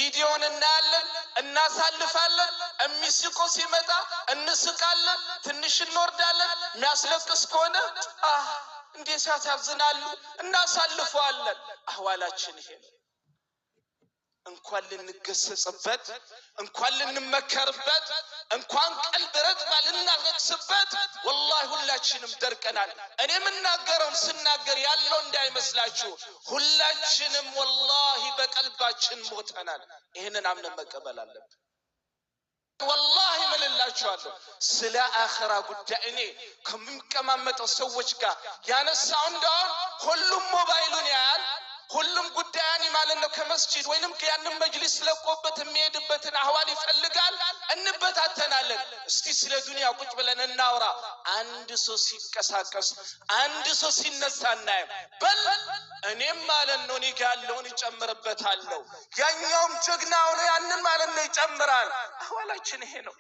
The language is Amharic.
ቪዲዮን እናያለን፣ እናሳልፋለን። የሚስቆ ሲመጣ እንስቃለን፣ ትንሽ እንወርዳለን። የሚያስለቅስ ከሆነ እንዴት ሲያሳዝናሉ እናሳልፈዋለን። አህዋላችን ይሄ ነው። እንኳን ልንገሰጽበት፣ እንኳን ልንመከርበት፣ እንኳን ቀልብ ረጥባ ልናለቅስበት፣ ወላሂ ሁላችንም ደርቀናል። እኔ የምናገረውን ስናገር ያለው እንዳይመስላችሁ፣ ሁላችንም ወላሂ በቀልባችን ሞተናል። ይህንን አምነን መቀበል አለብን። ወላሂ እምልላችኋለሁ ስለ አኸራ ጉዳይ እኔ ከሚቀማመጠው ሰዎች ጋር ያነሳው እንደሆን ሁሉም ሞባይሉን ያያል። ሁሉም ጉዳያኒ ማለት ነው ከመስጂድ ወይንም ያንን መጅሊስ ለቆበት የሚሄድበትን አህዋል ይፈልጋል። እንበታተናለን። እስቲ ስለ ዱንያ ቁጭ ብለን እናውራ። አንድ ሰው ሲንቀሳቀስ፣ አንድ ሰው ሲነሳ እናየም። በል እኔም ማለት ነው እኔ ጋ ያለውን ይጨምርበታለሁ፣ ያኛውም ጀግና ሆኖ ያንን ማለት ነው ይጨምራል። አህዋላችን ይሄ ነው።